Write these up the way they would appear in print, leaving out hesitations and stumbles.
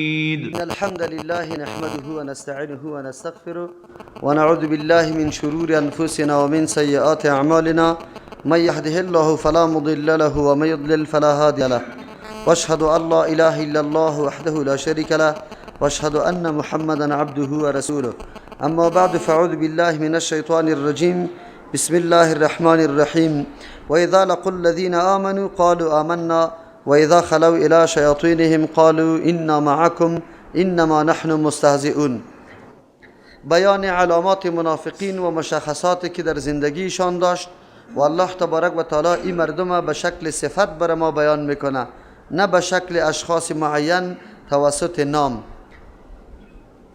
إن الحمد لله نحمده ونستعينه ونستغفره ونعوذ بالله من شرور أنفسنا ومن سيئات أعمالنا. من يهده الله فلا مضل له ومن يضلل فلا هادي له. واشهد أن لا إله إلا الله وحده لا شريك له واشهد أن محمدا عبده ورسوله. أما بعد، فأعوذ بالله من الشيطان الرجيم. بسم الله الرحمن الرحيم. وإذا لقوا الذين آمنوا قالوا آمنا وإذا خلوا إلى شياطينهم قالوا إنا معكم إنما نحن مستهزئون. بیان علامات منافقین و مشخصاتی که در زندگیشان داشت و الله تبارک و تعالی این مردم به شکل صفت بر ما بیان میکنه، نه به شکل اشخاص معین توسط نام.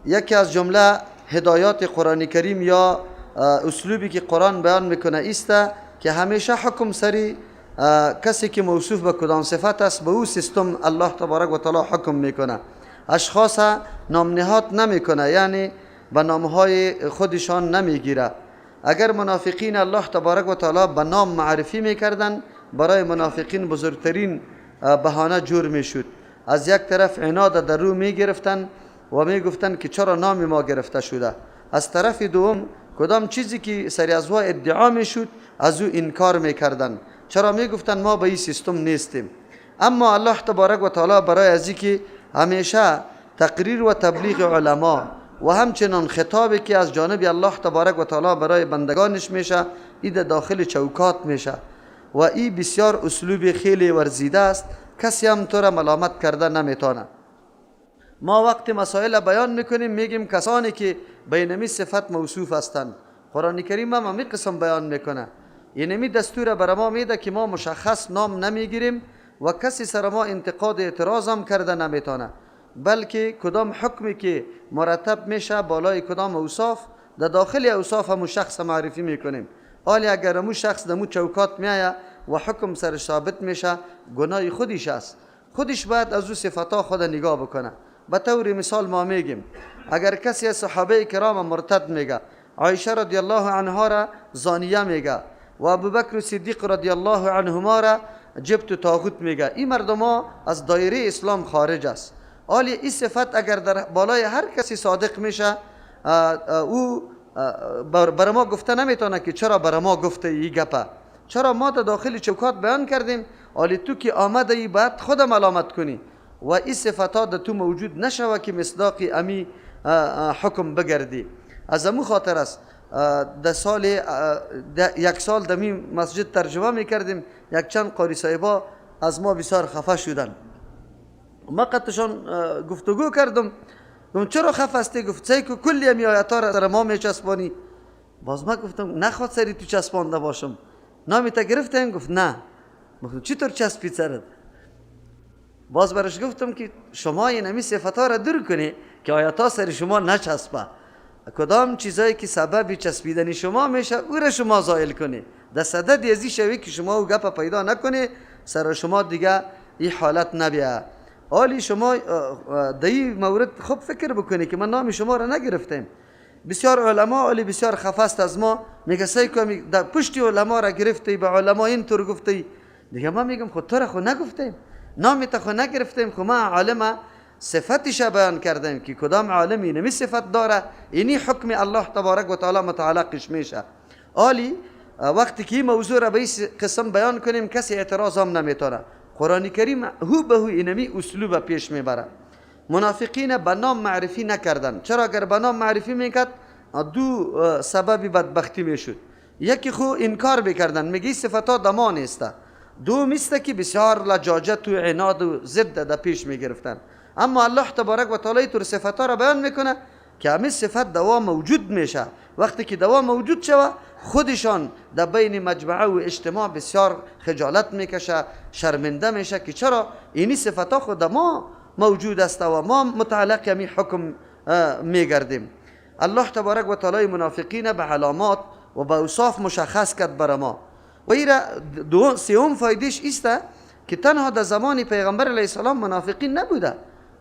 یکی از جمله هدایات قرآن کریم یا اسلوبی که قرآن بیان میکنه ایست که همیشه حکم سری کسی که موصوف به کدام صفت است، به او سیستم الله تبارک و تعالی حکم میکنه. اشخاص نام نهاد نمیکنه، یعنی به نامهای خودشان نمیگیره. اگر منافقین الله تبارک و تعالی به نام معرفی میکردن، برای منافقین بزرگترین بهانه جور میشد. از یک طرف عناد در رو میگرفتن و میگفتن که چرا نام ما گرفته شده، از طرف دوم کدام چیزی که سری از وا ادعا میشد از او انکار میکردن. چرا؟ میگفتن ما به این سیستم نیستیم. اما الله تبارک و تعالی برای از که همیشه تقریر و تبلیغ علما و همچنان خطابی که از جانب الله تبارک و تعالی برای بندگانش میشه، ای در داخل چوکات میشه و ای بسیار اسلوب خیلی ورزیده است، کسی هم تو را ملامت کرده نمیتونه. ما وقت مسائل بیان میکنیم، میگیم کسانی که به اینمی صفت موصوف هستند. قرآن کریم هم همی قسم بیان میکنه. اینمی دستور بر ما میده که ما مشخص نام نمیگیریم و کسی سر ما انتقاد اعتراض هم کرده نمیتونه، بلکه کدام حکمی که مرتب میشه بالای کدام اوصاف، در داخل اوصاف همو شخص معرفی میکنیم. حالی اگر همو شخص دمو چوکات میایه و حکم سرش ثابت میشه، گناه خودش است. خودش باید از او صفتا خود نگاه بکنه. به طور مثال ما میگیم اگر کسی از صحابه کرام مرتد میگه، عایشه رضی الله عنها را زانیه میگه و ابوبکر صدیق رضی الله عنهما را جبت و طاغوت میگه، این مردم ها از دایره اسلام خارج است. حالی این صفت اگر در بالای هر کسی صادق میشه، او بر ما گفته نمیتونه که چرا بر ما گفته ای گپه، چرا ما در داخل چوکات بیان کردیم. حالی تو که آمده ای باید خود ملامت کنی و این صفت ها در تو موجود نشوه که مصداق امی حکم بگردی. از امو خاطر است در سال یک سال دمی مسجد ترجمه میکردیم، یک چند قاری صاحبا از ما بسیار خفه شدن. ما قدشان گفتگو کردم، گفتم چرا خفه هستی؟ گفت سیل کو کلی امی آیت را سر ما میچسبانی. باز ما گفتم نخواد سری تو چسبانده باشم، نامی تا گرفتیم؟ گفت نه. گفتم چطور چسبید سرت؟ باز برش گفتم که شما این امی صفت ها را دور کنی که آیت ها سر شما نچسبه. کدام چیزایی که سبب چسبیدن شما میشه، او را شما زائل کنی. در صدد ازی شوی که شما او گپ پیدا نکنی، سر شما دیگه این حالت نبیه. حالی شما در این مورد خوب فکر بکنی که من نام شما را نگرفتم. بسیار علما علی بسیار خفست از ما، میگه سیل کو در پشتی علما را گرفتی، به علما اینطور گفتی. دیگه ما میگم خود تو را خو نگفتیم، نام تا خو نگرفتیم، خو ما عالم صفتش بیان کردیم که کدام عالم اینمی صفت داره، اینی حکم الله تبارک و تعالی متعلقش میشه. آلی وقتی که این موضوع را به این قسم بیان کنیم، کسی اعتراض هم نمیتونه. قرآن کریم هو به هو اینمی اسلوب پیش میبره. منافقین به نام معرفی نکردن. چرا؟ اگر به نام معرفی میکرد، دو سبب بدبختی میشد. یکی خو انکار بکردن، میگه صفت ها دما نیسته. دوم است که بسیار لجاجت و عناد و ضد در پیش میگرفتن. اما الله تبارک و تعالی طور صفت ها را بیان میکنه که همین صفت دوا موجود میشه. وقتی که دوا موجود شوه، خودشان در بین مجمعه و اجتماع بسیار خجالت میکشه، شرمنده میشه که چرا اینی صفت ها خود ما موجود است و ما متعلق همی حکم میگردیم. الله تبارک و تعالی منافقین به علامات و به اوصاف مشخص کرد بر ما. و ایره دو سوم فایدهش است که تنها در زمان پیغمبر علیه السلام منافقین نبوده،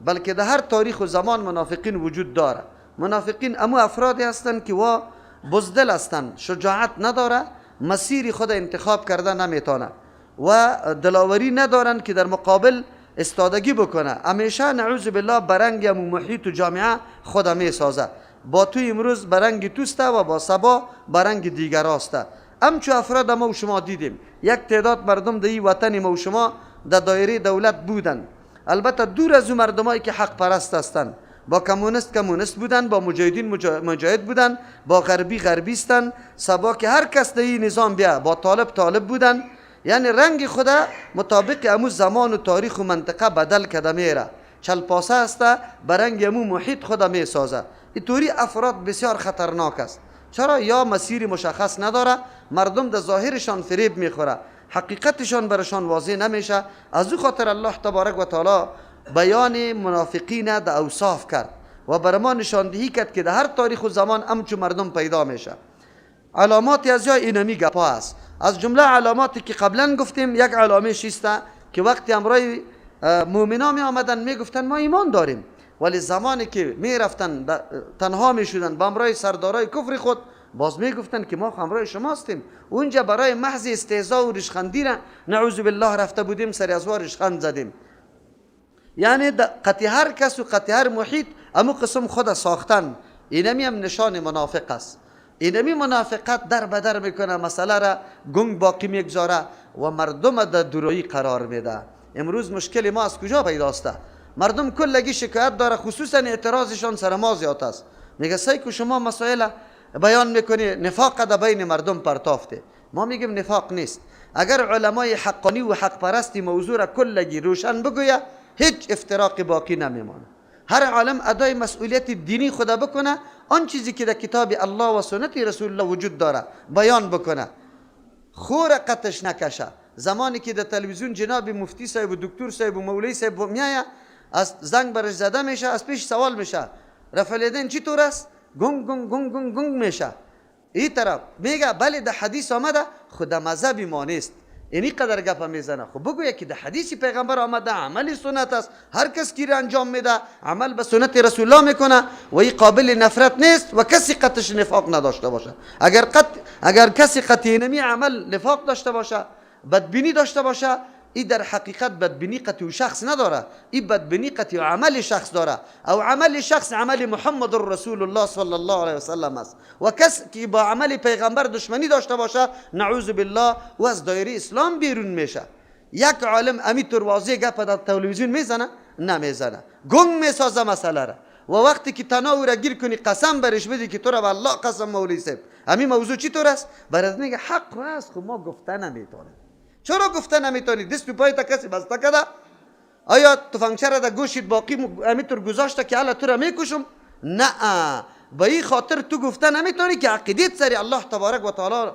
بلکه در هر تاریخ و زمان منافقین وجود داره. منافقین امو افرادی هستند که وا بزدل هستند، شجاعت نداره، مسیر خود انتخاب کرده نمیتونه و دلاوری ندارند که در مقابل استادگی بکنه. همیشه نعوذ بالله برنگ محیط و جامعه خود می سازه. با تو امروز برنگ توسته و با سبا برنگ دیگر استه. همچو افراد ما و شما دیدیم، یک تعداد مردم در این وطن ما و شما در دایره دولت بودن، البته دور از اون مردمایی که حق پرست هستند، با کمونیست کمونیست بودن، با مجاهدین مجاهد بودن، با غربی غربیستن، سبا که هر کس در این نظام بیا با طالب طالب بودن. یعنی رنگ خدا مطابق امو زمان و تاریخ و منطقه بدل کده میره، چلپاسه است، برنگ امو محیط خدا میسازه. اینطوری افراد بسیار خطرناک است. چرا؟ یا مسیر مشخص نداره، مردم در ظاهرشان فریب میخوره، حقیقتشان برشان واضح نمیشه. از او خاطر الله تبارک و تعالی بیان منافقین در اوصاف کرد و بر ما نشاندهی کرد که در هر تاریخ و زمان همچو مردم پیدا میشه. علامات از یا اینمی گپا است. از جمله علاماتی که قبلا گفتیم، یک علامه شیسته که وقتی امرای مؤمنا می آمدن می گفتن ما ایمان داریم، ولی زمانی که می رفتن تنها می شدن با امرای سردارای کفر خود، باز می گفتن که ما همراه شما هستیم. اونجا برای محض استهزا و ریشخندی را نعوذ بالله رفته بودیم، سر از ریشخند زدیم. یعنی قطع هر کس و قطع هر محیط امو قسم خود ساختن، اینمی هم نشان منافق است. اینمی منافقت در بدر میکنه، مسئله را گنگ باقی میگذاره و مردم در درویی قرار میده. امروز مشکل ما از کجا پیداسته؟ مردم کلگی شکایت داره، خصوصا اعتراضشان سر ما زیاد است. میگه سعی کو شما مسائل بیان میکنی، نفاق در بین مردم پرتافته. ما میگیم نفاق نیست. اگر علمای حقانی و حق پرستی موضوع را کلگی روشن بگویه، هیچ افتراق باقی نمیمانه. هر عالم ادای مسئولیت دینی خدا بکنه، آن چیزی که در کتاب الله و سنت رسول الله وجود داره بیان بکنه، خور قطش نکشه. زمانی که در تلویزیون جناب مفتی صاحب و دکتر صاحب و مولوی صاحب میایه، از زنگ برش زده میشه، از پیش سوال میشه رفع الیدین چطور است؟ گنگ گنگ گنگ گنگ گنگ میشه. این طرف میگه بله در حدیث آمده، خدا مذهب ما نیست. اینی قدر گپ میزنه. خب بگویا که در حدیث پیغمبر آمده، عمل سنت است، هر کس کی را انجام میده عمل به سنت رسول الله میکنه و این قابل نفرت نیست و کسی قطش نفاق نداشته باشه. اگر کسی قطعی نمی عمل نفاق داشته باشه، بدبینی داشته باشه، این در حقیقت بدبینی قطعی شخص نداره، این بدبینی قطعی عمل شخص داره، او عمل شخص عمل محمد رسول الله صلی الله علیه وسلم است. و کس که با عمل پیغمبر دشمنی داشته باشه، نعوذ بالله، و از دایره اسلام بیرون میشه. یک عالم امی طور واضح گپ در تلویزیون میزنه؟ نمیزنه، گنگ میسازه مسئله را. و وقتی که تنها را گیر کنی، قسم برش بدی که تو را به الله قسم مولوی صاحب امی موضوع چی طور است، برات میگه حق است، خب ما گفته نمیتونیم. چرا گفته نمیتونی؟ دست پای تا کسی بسته کده؟ آیا تفنگچه را در گوشت باقی امیتور گذاشته که الله تو را میکشم؟ نه، به این خاطر تو گفته نمیتونی که عقیدت سری الله تبارک و تعالی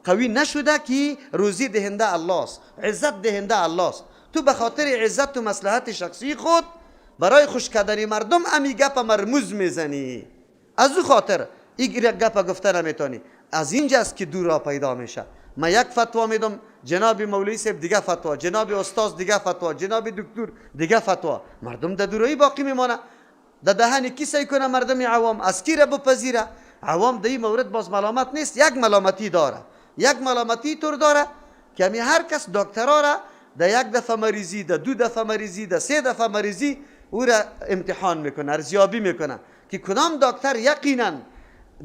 قوی نشده که روزی دهنده الله است، عزت دهنده الله است. تو به خاطر عزت و مصلحت شخصی خود برای خوش کردن مردم امی گپ مرموز میزنی، از او خاطر این گپ گفته نمیتونی. از اینجاست که دور را پیدا میشه. ما یک فتوا میدم، جناب مولوی صاحب دیگه فتوا، جناب استاد دیگه فتوا، جناب دکتر دیگه فتوا، مردم در دورایی باقی میمانه. در دهن کی سعی کنه مردم عوام از کی را بپذیره؟ عوام در این مورد باز ملامت نیست، یک ملامتی داره، یک ملامتی طور داره که همی هر کس دکترا را در یک دفعه مریضی، در دو دفعه مریضی، در سه دفعه مریضی او را امتحان میکنه، ارزیابی میکنه که کدام دکتر یقینا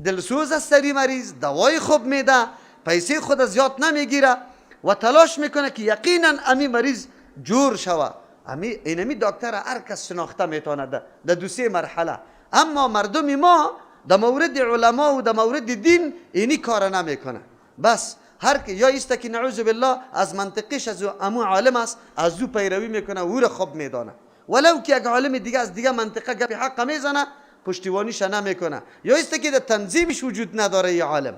دلسوز است سری مریض، دوای خوب میده، پیسه خود زیاد نمیگیره و تلاش میکنه که یقینا امی مریض جور شوه. امی اینمی دکتر هر کس شناخته میتونه در دو سه مرحله. اما مردم ما در مورد علما و در مورد دین اینی کار نمیکنه. بس هر که یا ایست که نعوذ بالله از منطقش از امو عالم است، از او پیروی میکنه، او را خوب میدانه، ولو که یک عالم دیگه از دیگه منطقه گپ حق میزنه پشتیبانیش نمیکنه. یا ایست که در تنظیمش وجود نداره، یه عالم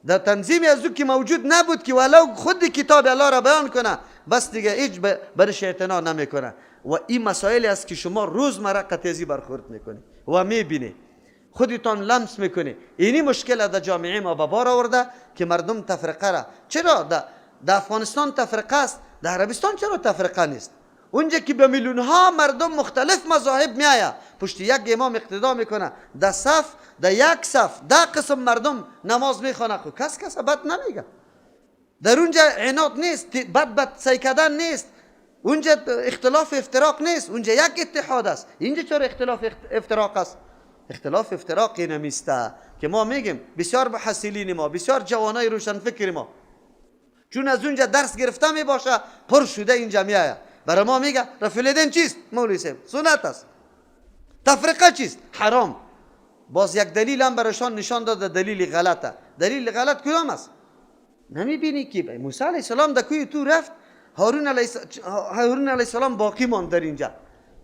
در تنظیم از او که موجود نبود که ولو خود کتاب الله را بیان کنه، بس دیگه هیچ برش اعتنا نمیکنه. و این مسائل است که شما روزمره قطعی برخورد میکنی و میبینی، خودتان لمس میکنی. اینی مشکل در جامعه ما به بار آورده که مردم تفرقه را، چرا در افغانستان تفرقه است، در عربستان چرا تفرقه نیست؟ اونجا که به میلیون ها مردم مختلف مذاهب میآید، پشت یک امام اقتدا میکنه، در صف، در یک صف ده قسم مردم نماز میخوانه، خب کس کس بد نمیگه. در اونجا عناد نیست، بد بد سعی کردن نیست. اونجا اختلاف افتراق نیست، اونجا یک اتحاد است. اینجا چرا اختلاف افتراق است؟ اختلاف افتراق نمیسته که ما میگیم بسیار محصلین ما، بسیار جوانای روشن فکر ما چون از اونجا درس گرفته می باشه پر شده اینجا میآید برای ما میگه رفع الیدین چیست؟ مولوی صاحب سنت است. تفرقه چیست؟ حرام. باز یک دلیل هم برایشان نشان داده، دلیل غلطه. دلیل غلط کدام است؟ نمیبینی که موسی علیه السلام در کوی تو رفت، هارون علیه السلام باقی ماند در اینجا.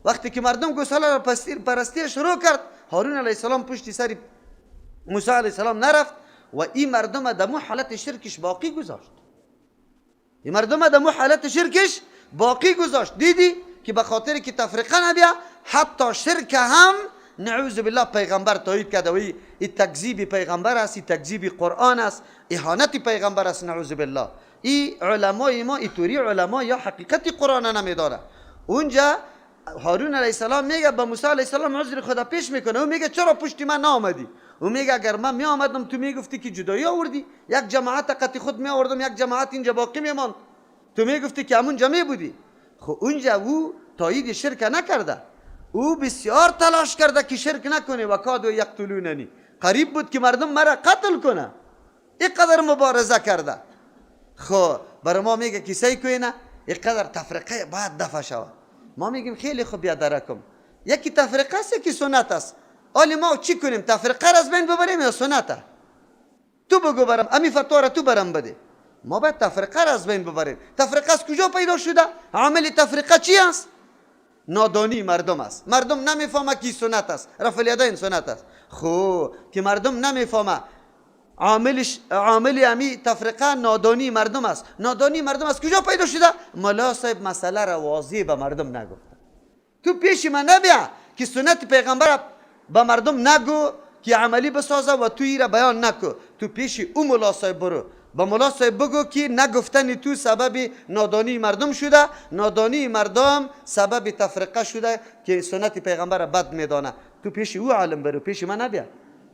وقتی که مردم گوساله را پرستی شروع کرد، هارون علیه السلام پشت سر موسی علیه السلام نرفت و این مردم در مو حالت شرکش باقی گذاشت. این مردم در مو حالت شرکش باقی گذاشت. دیدی که به خاطر که تفرقه نبیا حتی شرک هم نعوذ بالله پیغمبر تایید کرده و این تکذیب پیغمبر است، این تکذیب قرآن است، اهانت پیغمبر است، نعوذ بالله. این علمای ما اینطوری علما یا حقیقت قرآن نمیداره. اونجا هارون علیه السلام میگه به موسی علیه السلام عذر خدا پیش میکنه، او میگه چرا پشت من نآمدی؟ او میگه اگر من می آمدم تو میگفتی که جدایی آوردی، یک جماعت قطی خود می آوردم، یک جماعت اینجا باقی میماند، تو میگفتی که همونجا می بودی. خب اونجا او تایید شرک نکرده، او بسیار تلاش کرده که شرک نکنه و کادو یقتلوننی، قریب بود که مردم مرا قتل کنه، اینقدر مبارزه کرده. خب برای ما میگه که سعی کنه اینقدر تفرقه باید دفع شود. ما میگیم خیلی خوب بیا درکم، یکی تفرقه است یکی سنت است. حالی ما چی کنیم؟ تفرقه را از بین ببریم یا سنت؟ تو بگو برم امی فتوا را تو برم بده. ما باید تفرقه را از بین ببریم. تفرقه از کجا پیدا شده؟ عامل تفرقه چی است؟ نادانی مردم است. مردم نمیفهمه کی سنت است، رفع الیدین سنت است. خب که مردم نمیفهمه عامل امی تفرقه نادانی مردم است. نادانی مردم از کجا پیدا شده؟ ملا صاحب مسئله را واضح به مردم نگفته. تو پیش من نبیا که سنت پیغمبر به مردم نگو که عملی بسازه و تو را بیان نکو. تو پیش او ملا صاحب برو، به ملا صاحب بگو که نگفتن تو سبب نادانی مردم شده، نادانی مردم سبب تفرقه شده که سنت پیغمبر بد میدانه. تو پیش او عالم برو، پیش من نبیا.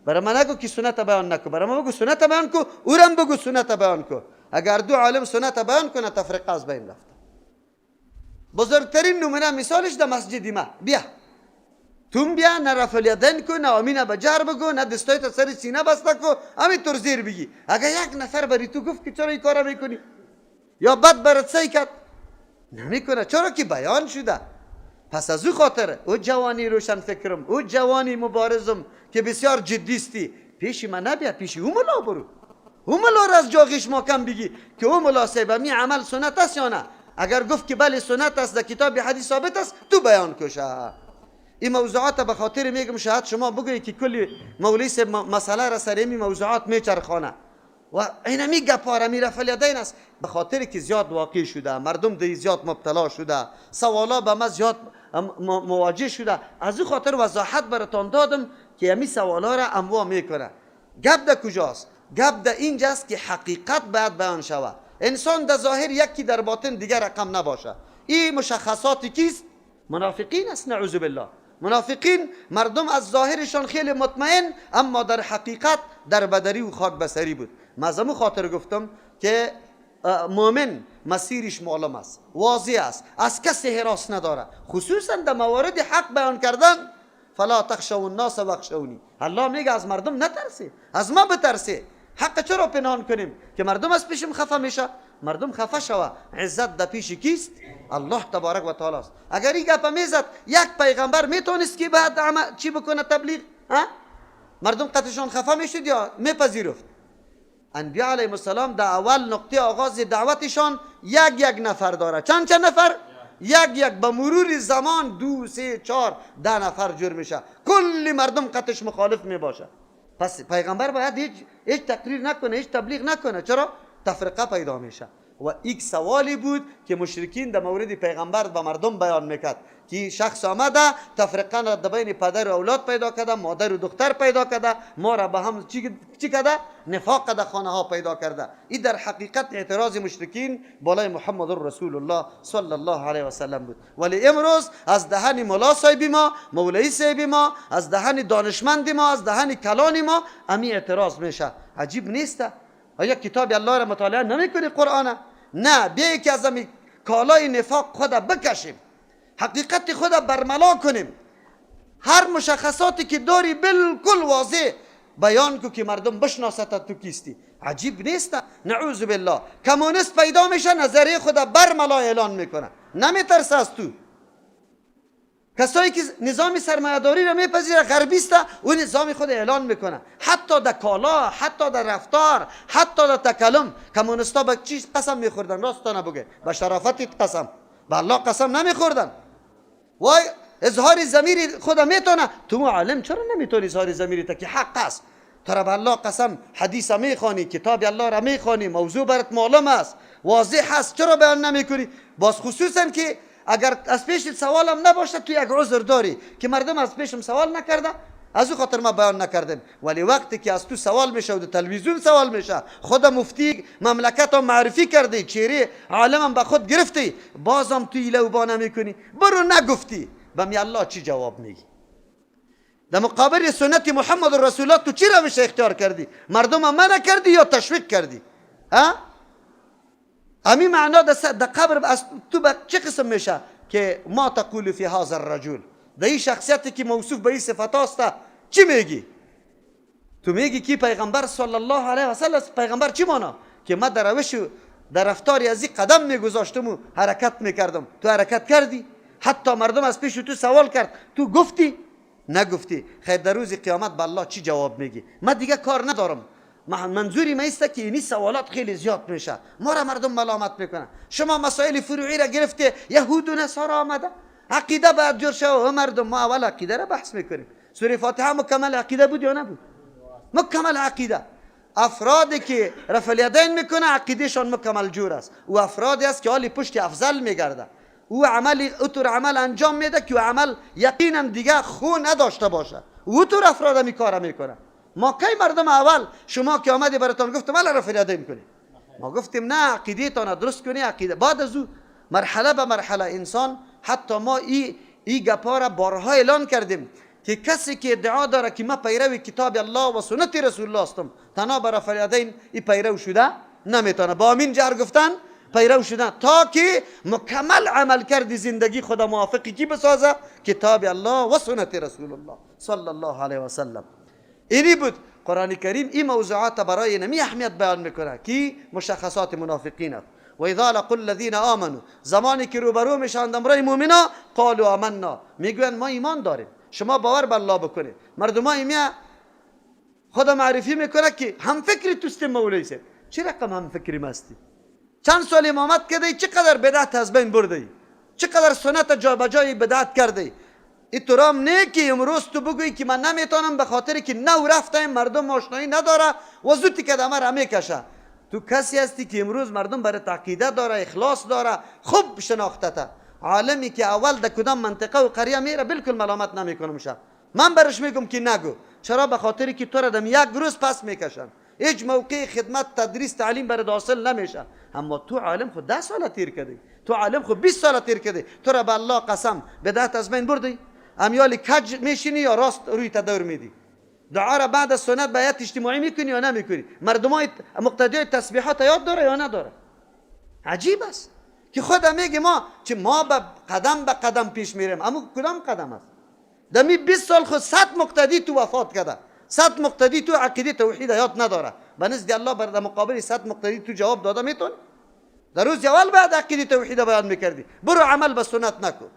برای من نگو که سنت بیان نکو، برای من بگو سنت بیان کو، اورم بگو سنت بیان کو. اگر دو عالم سنت بیان کنه تفرقه از بین رفته. بزرگترین نمونه مثالش در مسجد ما. بیا توم بیا، نه رفع الیدین کو، نه آمین به جهر بگو، نه دستایت سر سینه بسته کو، همینطور زیر بگی. اگر یک نفر بری تو گفت که چرا این کارا میکنی یا بد برات سعی کرد، نمیکنه. چرا که بیان شده. پس از او خاطر او جوانی روشن فکرم، او جوانی مبارزم که بسیار جدیستی، پیش من نبیا، پیش او ملا برو. او ملا را از جاغش ماکم بگی که او ملا صاحب می عمل سنت است یا نه. اگر گفت که بله سنت است، در کتاب حدیث ثابت است، تو بیان کشه. این موضوعات به خاطر میگم شاید شما بگویی که کلی مولوی صاحب مسئله را سر این موضوعات میچرخانه و اینمی گپا را می رفع الیدین است، به خاطر که زیاد واقع شده، مردم دی زیاد مبتلا شده، سوالا به ما زیاد مواجه شده. از او خاطر وضاحت براتان دادم که همی سوالا را انواع میکنه. گپ در کجاست؟ گپ در اینجاست که حقیقت باید بیان شود. انسان در ظاهر یکی، در باطن دیگر رقم نباشه. این مشخصات کیست؟ منافقین است، نعوذ بالله. منافقین مردم از ظاهرشان خیلی مطمئن، اما در حقیقت در بدری و خاک بسری بود. من از خاطر گفتم که مؤمن مسیرش معلوم است، واضح است، از کسی هراس نداره، خصوصا در موارد حق بیان کردن. فلا تخشوا الناس واخشونی. الله میگه از مردم نترسی، از ما بترسی. حق چرا پنهان کنیم که مردم از پیشم خفه میشه؟ مردم خفه شوه. عزت در پیش کیست؟ الله تبارک و تعالی است. اگر این گپ میزد یک پیغمبر میتونست که بعد چی بکنه؟ تبلیغ. ها؟ مردم قطعشان خفه میشد یا میپذیرفت؟ انبیاء علیهم السلام در اول نقطه آغاز دعوتشان یک یک نفر داره. چند چند نفر؟ یک یک. به مرور زمان 2 3 4 10 نفر جور میشه. کل مردم قطعش مخالف میباشه. پس پیغمبر باید هیچ تقریر نکنه، هیچ تبلیغ نکنه. چرا؟ تفرقه پیدا میشه. و یک سوالی بود که مشرکین در مورد پیغمبر به مردم بیان میکرد که شخص آمده تفرقه را در بین پدر و اولاد پیدا کرده، مادر و دختر پیدا کرده، ما را به هم چی کرده؟ نفاق در خانه ها پیدا کرده. این در حقیقت اعتراض مشرکین بالای محمد رسول الله صلی الله علیه و سلم بود. ولی امروز از دهن ملا صاحب ما، مولوی صاحب ما، از دهن دانشمند ما، از دهن کلان ما امی اعتراض میشه. عجیب نیست؟ آیا کتاب الله را مطالعه نمیکنی؟ قرآن نه، بیا یکی از کالای نفاق خود بکشیم، حقیقت خود برملا کنیم. هر مشخصاتی که داری بالکل واضح بیان کو که مردم بشناسد تو کیستی. عجیب نیست؟ نعوذ بالله. کمونیست پیدا میشه، نظریه خود برملا اعلان میکنه، نمیترسه از تو. کسایی که نظام سرمایه‌داری را میپذیره، غربیست، او نظام خود اعلان میکنه، حتی در کالا، حتی در رفتار، حتی در تکلم. کمونیستا به چیز قسم میخوردن؟ راستانه بگه، به شرافت قسم، به الله قسم نمیخوردن. وای اظهار ضمیر خود میتونه. تو عالم چرا نمیتونی اظهار ضمیر تا که حق است؟ ترا به الله قسم حدیث میخوانی، کتاب الله را میخوانی، موضوع برات معلوم است، واضح است، چرا بیان نمیکنی؟ باز خصوصا که اگر از پیش سوالم نباشه تو یک عذر داری که مردم از پیشم سوال نکرده، از او خاطر ما بیان نکردیم. ولی وقتی که از تو سوال میشه و تلویزیون سوال میشه، خود مفتی مملکت هم معرفی کردی، چهره عالمم به خود گرفتی، بازم تو ایله و با نمیکنی، برو نگفتی، به می الله چی جواب میگی؟ در مقابل سنت محمد رسول الله تو چی روش اختیار کردی؟ مردم منع کردی یا تشویق کردی؟ ها؟ امی معنا در قبر از تو به چه قسم میشه که ما تقول فی هذا الرجل، در این شخصیتی که موصوف به این صفت است چی میگی؟ تو میگی که پیغمبر صلی الله علیه و سلم، پیغمبر چی مانا؟ که ما در روش در رفتار از این قدم میگذاشتم و حرکت میکردم. تو حرکت کردی؟ حتی مردم از پیش تو سوال کرد، تو گفتی؟ نگفتی. خیر، در روز قیامت به الله چی جواب میگی؟ من دیگه کار ندارم. منظوری ما است که اینی سوالات خیلی زیاد میشه، ما را مردم ملامت میکنن. شما مسائل فروعی را گرفته، یهود و نصارا آمده، عقیده باید جور شوه. مردم ما اول عقیده را بحث میکنیم. سوره فاتحه مکمل عقیده بود یا نبود؟ مکمل عقیده. افرادی که رفع الیدین میکنه عقیدهشان مکمل جور است، و افرادی است که حالی پشت افضل میگرده، او عمل اوتور عمل انجام میده که عمل یقینا دیگه خو نداشته باشه، او طور افراد می کار میکنه. ما کی مردم اول شما که آمدی براتون گفتم اول رفع الیدین کنی، ما گفتیم نه، عقیده تان درست کنی، عقیده بعد از او مرحله به مرحله انسان. حتی ما ای گپا را بارها اعلان کردیم که کسی که ادعا داره که ما پیرو کتاب الله و سنت رسول الله هستم، تنها به رفع الیدین ای پیرو شده نمیتونه. با امین جهر گفتن پیرو شدن تا که مکمل عمل کردی زندگی خدا موافقی کی بسازه؟ کتاب الله و سنت رسول الله صلی الله علیه و سلم. اینی بود قرآن کریم این موضوعات برای نمی اهمیت بیان میکنه که مشخصات منافقین است. و اذا لقوا الذین آمنوا، زمانی که روبرو میشوند امرای مؤمنا، قالوا آمنا، میگویند ما ایمان داریم، شما باور به الله بکنید. مردمای میا خدا معرفی میکنه که هم فکری توستیم مولوی صاحب، چه رقم هم فکری مستی؟ چند سال امامت کرده، چقدر بدعت از بین برده، چقدر سنت جا به جای بدعت کرده. این ترام نه که امروز تو بگویی که من نمیتونم به خاطر که نو رفتم مردم آشنایی نداره و زودی که دمر میکشه. تو کسی هستی که امروز مردم برای عقیده داره، اخلاص داره، خوب شناخته تا. عالمی که اول در کدام منطقه و قریه میره بالکل ملامت نمیکنم شه. من برش میگم که نگو. چرا؟ به خاطر که تو را دم یک روز پس میکشن، هیچ موقع خدمت تدریس تعلیم برات حاصل نمیشه. اما تو عالم خود 10 سال تیر کردی، تو عالم خود 20 سال تیر کردی، تو را به الله قسم بدعت از بین بردی. امیال کج میشینی یا راست روی تدور میدی؟ دعا را بعد از سنت باید اجتماعی میکنی یا نمیکنی؟ مردمای مقتدی تسبیحات یاد داره یا نداره؟ عجیب است که خدا میگه ما چه ما به قدم به قدم پیش میریم، اما کدام قدم است؟ دمی 20 سال خود 100 مقتدی تو وفات کرده، 100 مقتدی تو عقیده توحید یاد نداره. به نزد الله بر مقابل 100 مقتدی تو جواب داده میتونی؟ در روز اول بعد عقیده توحید بیان میکردی، برو عمل به سنت نکن.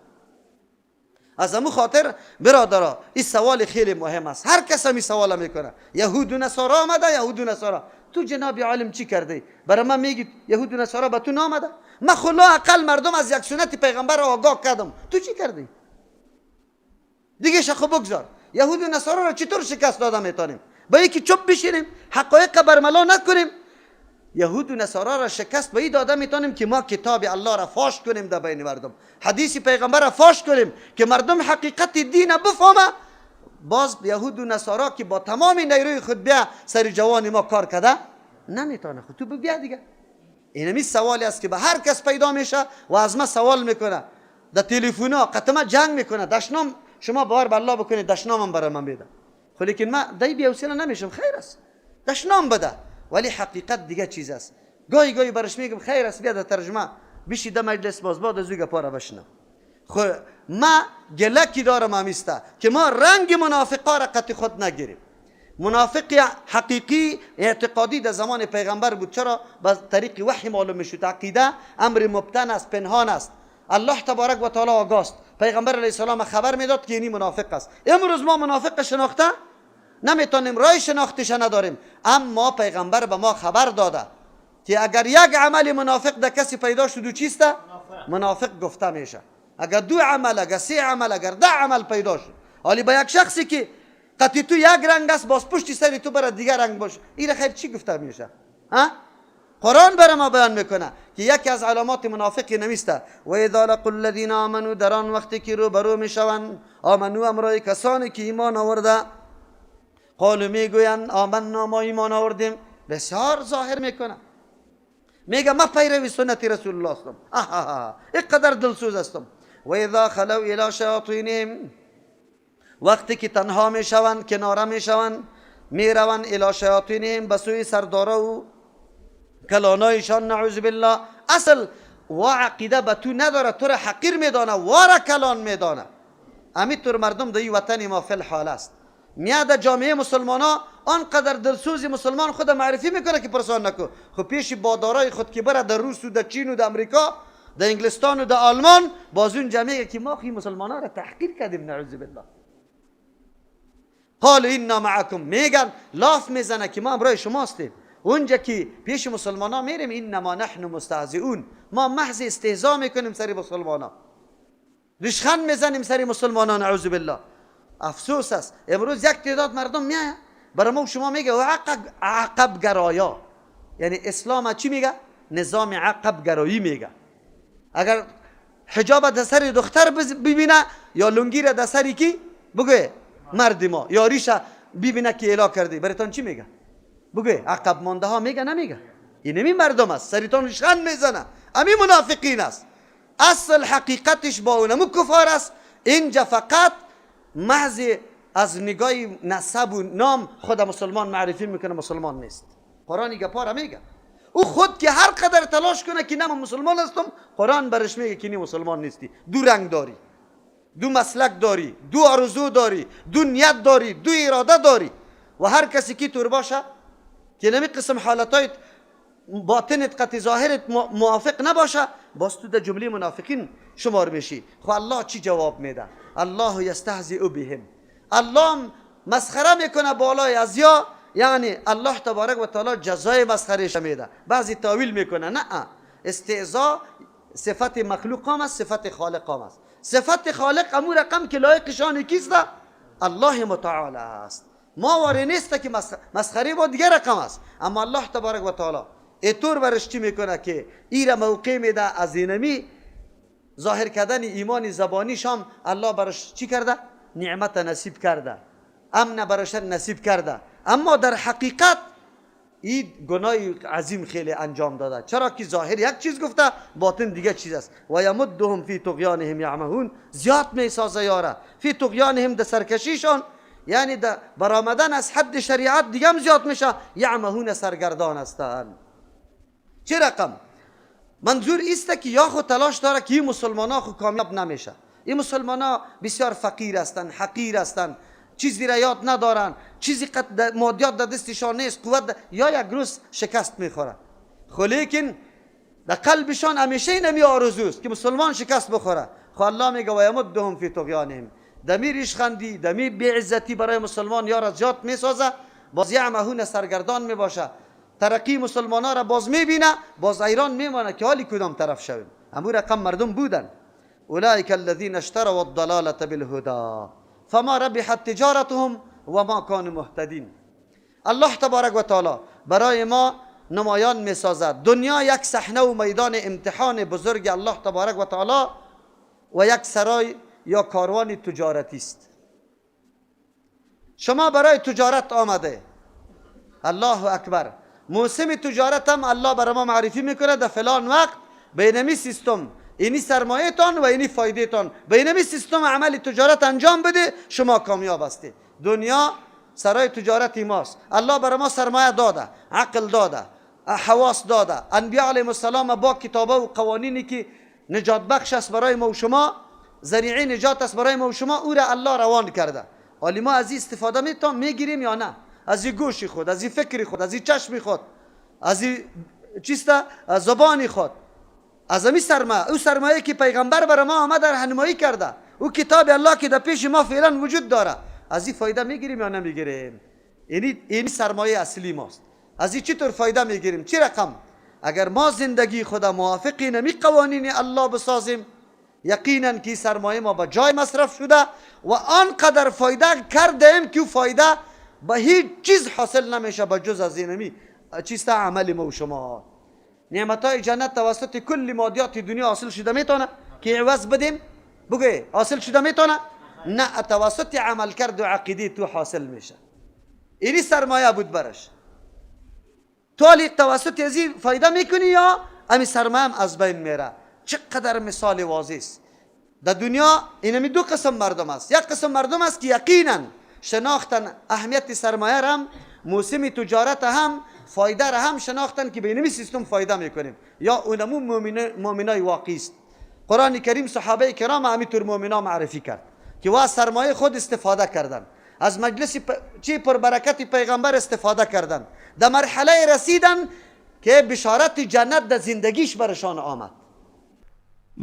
از امو خاطر برادرا این سوال خیلی مهم است، هر کس هم این سوال میکنه. یهود و نصارا آمده، یهود و نصارا، تو جناب عالم چی کرده؟ برای من میگی یهود و نصارا به تو نامده؟ من خلا اقل مردم از یک سنت پیغمبر آگاه کردم، تو چی کردی؟ دیگه شخو بگذار. یهود و نصارا را چطور شکست داده میتونیم؟ با یکی چپ بشینیم حقایق برملا نکنیم. یهود و نصارا را شکست به این داده میتونیم که ما کتاب الله را فاش کنیم در بین مردم، حدیث پیغمبر را فاش کنیم که مردم حقیقت دین بفهمه. باز یهود و نصارا که با تمام نیروی خود بیا سر جوان ما کار کرده نمیتونه. خود تو بیا دیگه. اینمی سوالی است که به هر کس پیدا میشه و از ما سوال میکنه در تلفن ها، قطمه جنگ میکنه، دشنام. شما باور به الله بکنید دشنامم برای من بده، خب لیکن من دای بی حوصله نمیشم، خیر است دشنام بده، ولی حقیقت دیگه چیز است. گاهی گاهی برش میگم خیر است بیا در ترجمه بشی ده مجلس باز بعد از او گپا را بشنم. خو ما گلکی دارم همیسته که ما رنگ منافقا را قطع خود نگیریم. منافق حقیقی اعتقادی در زمان پیغمبر بود. چرا؟ با طریق وحی معلوم میشد. عقیده امر مبتن است، پنهان است. الله تبارک و تعالی آگاست. پیغمبر علیه السلام خبر میداد که اینی منافق است. امروز ما منافق شناخته نمیتونیم، رای شناختش نداریم، اما پیغمبر به ما خبر داده که اگر یک عمل منافق در کسی پیدا شد و چیست؟ منافق گفته میشه. اگر دو عمل، اگر سه عمل، اگر 10 عمل پیدا شد، حالی با یک شخصی که قطعی تو یک رنگ است، باز پشت سری تو برای دیگر رنگ باشه، این خیر چی گفته میشه؟ ها؟ قرآن برای ما بیان میکنه که یکی از علامات منافقی نمیسته. و اذا لقوا الذین آمنوا، در آن وقتی که روبرو میشوند، آمنو امرای کسانی که ایمان آورده، قالوا میگویند آمنا، ما ایمان آوردیم. بسیار ظاهر میکنه، میگه ما پیروی سنت رسول الله هستم، اینقدر دلسوز هستم. و اذا خلو الی شیاطینهم، وقتی که تنها میشوند، کناره میشوند، میروند الی شیاطینهم، به سوی سردارا و کلانایشان، نعوذ بالله. اصل و عقیده به تو نداره، تو را حقیر میدانه، وارا کلان میدانه. همینطور مردم در وطن ما فی الحال است. میاد جامعه مسلمان ها آنقدر دلسوز مسلمان خود معرفی میکنه که پرسان نکو. خب پیش بادارای خود که بره در روس و در چین و در امریکا، در انگلستان و در آلمان، باز اون جامعه که ما خی مسلمان ها را تحقیر کردیم، نعوذ بالله. قالوا انا معکم، میگن لاف میزنه که ما همراه شما هستیم. اونجا که پیش مسلمان ها میریم، انما نحن مستهزئون، ما محض استهزا میکنیم سر مسلمان ها، ریشخند میزنیم سر مسلمان ها، نعوذ بالله. افسوس است امروز یک تعداد مردم میایه برای ما شما میگه عقب گرایا، یعنی اسلام چی میگه؟ نظام عقب گرایی میگه. اگر حجاب در سر دختر ببینه یا لنگی را در سر کی بگه مرد ما، یا ریشه ببینه که اعلا کرده، براتون چی میگه؟ بگه عقب مانده ها میگه؟ نمیگه. این نمی مردم است، سریتان ریشخند میزنه، امی منافقین است. اصل حقیقتش با اونمو کفار است. اینجا فقط محض از نگاه نسب و نام خود مسلمان معرفی میکنه، مسلمان نیست. قرآن گپا را میگه. او خود که هر قدر تلاش کنه که نه من مسلمان هستم، قرآن برش میگه که نی مسلمان نیستی. دو رنگ داری، دو مسلک داری، دو آرزو داری، دو نیت داری، دو اراده داری. و هر کسی که تور باشه که نمی قسم حالتای باطنت قطع ظاهرت موافق نباشه، باز تو در جمله منافقین شمار میشی. خب الله چی جواب میده؟ الله یستهزئ بهم، الله مسخره میکنه بالای از یا، یعنی الله تبارک و تعالی جزای مسخرهش میده. بعضی تاویل میکنه، نه، استهزاء صفت مخلوق هم است، صفت خالق هم است. صفت خالق امو رقم که لایق شان کیست؟ الله متعال است. ما واره نیست که مسخره با دیگر رقم است، اما الله تبارک و تعالی اینطور برش چی میکنه که ایره موقع میده از اینمی ظاهر کردن ایمان زبانی شام الله برش چی کرده؟ نعمت نصیب کرده، امن برش نصیب کرده. اما در حقیقت این گناه عظیم خیلی انجام داده، چرا که ظاهر یک چیز گفته، باطن دیگه چیز است. و یمدهم فی طغیانهم یعمهون، زیاد میسازه یاره فی طغیانهم، در سرکشیشان، یعنی در برآمدن از حد شریعت دیگه هم زیاد میشه. یعمهون سرگردان هستند. چه رقم؟ منظور ایست که یا خود تلاش داره که این مسلمان ها خود کامیاب نمیشه، این مسلمان ها بسیار فقیر هستند، حقیر هستند، چیزی را یاد ندارن، چیزی قد مادیات در دستشان نیست، قوت یا یک روز شکست میخوره. خو لیکن در قلبشان همیشه این همی آرزوست که مسلمان شکست بخوره. خو الله میگه و یمدهم فی طغیانهم، دمی ریشخندی، دمی بیعزتی برای مسلمان یار زیاد میسازه، باز یعمهون سرگردان میباشه، ترقی مسلمان ها را باز میبینه، باز ایران میمانه که حالی کدام طرف شویم. امو رقم مردم بودن. اولئک الذین اشتروا الضلاله بالهدى فما ربحت تجارتهم و ما كانوا مهتدین. الله تبارک و تعالی برای ما نمایان میسازد دنیا یک صحنه و میدان امتحان بزرگ الله تبارک و تعالی و یک سرای یا کاروان تجارتی است. شما برای تجارت آمده، الله اکبر. موسم تجارت هم الله برای ما معرفی میکنه در فلان وقت به اینمی سیستم، اینی سرمایه تان و اینی فایده تان، به اینمی سیستم عمل تجارت انجام بده، شما کامیاب هستید. دنیا سرای تجارتی ماست. الله برای ما سرمایه داده، عقل داده، حواس داده، انبیاء علیهم السلام با کتابه و قوانینی که نجات بخش است برای ما و شما، ذریعه نجات است برای ما و شما، او را الله روان کرده. حالی ما از این استفاده میتونیم میگیریم یا نه؟ از این گوش خود، از این فکر خود، از این چشم خود، از این چیست، زبان خود، از امی سرمایه، او سرمایه که پیغمبر برای ما آمده راهنمایی کرده، او کتاب الله که در پیش ما فعلا وجود داره، از این فایده میگیریم یا نمیگیریم؟ یعنی این سرمایه اصلی ماست. از این چطور فایده میگیریم؟ چی رقم؟ اگر ما زندگی خود موافق نمی قوانین الله بسازیم، یقینا که سرمایه ما به جای مصرف شده و آنقدر فایده کردیم که فایده به هیچ چیز حاصل نمیشه به جز از اینمی چیست، عمل ما و شما. نعمت های جنت توسط کل مادیات دنیا حاصل شده میتونه که عوض بدیم؟ بگه حاصل شده میتونه؟ نه، توسط عمل کرد و عقیده تو حاصل میشه. اینی سرمایه بود برش. تو حالی توسط ازی فایده میکنی یا امی سرمایه هم از بین میره؟ چقدر مثال واضح است. در دنیا اینمی دو قسم مردم است. یک قسم مردم است که یقینا شناختن اهمیت سرمایه را هم، موسم تجارت هم، فایده را هم شناختن که به اینمی سیستم فایده میکنیم، یا اونمو مؤمنای واقعی است. قرآن کریم صحابه کرام همینطور مؤمنا معرفی کرد که وا سرمایه خود استفاده کردن، از مجلس چی پربرکت پیغمبر استفاده کردن، در مرحله رسیدن که بشارت جنت در زندگیش برشان آمد.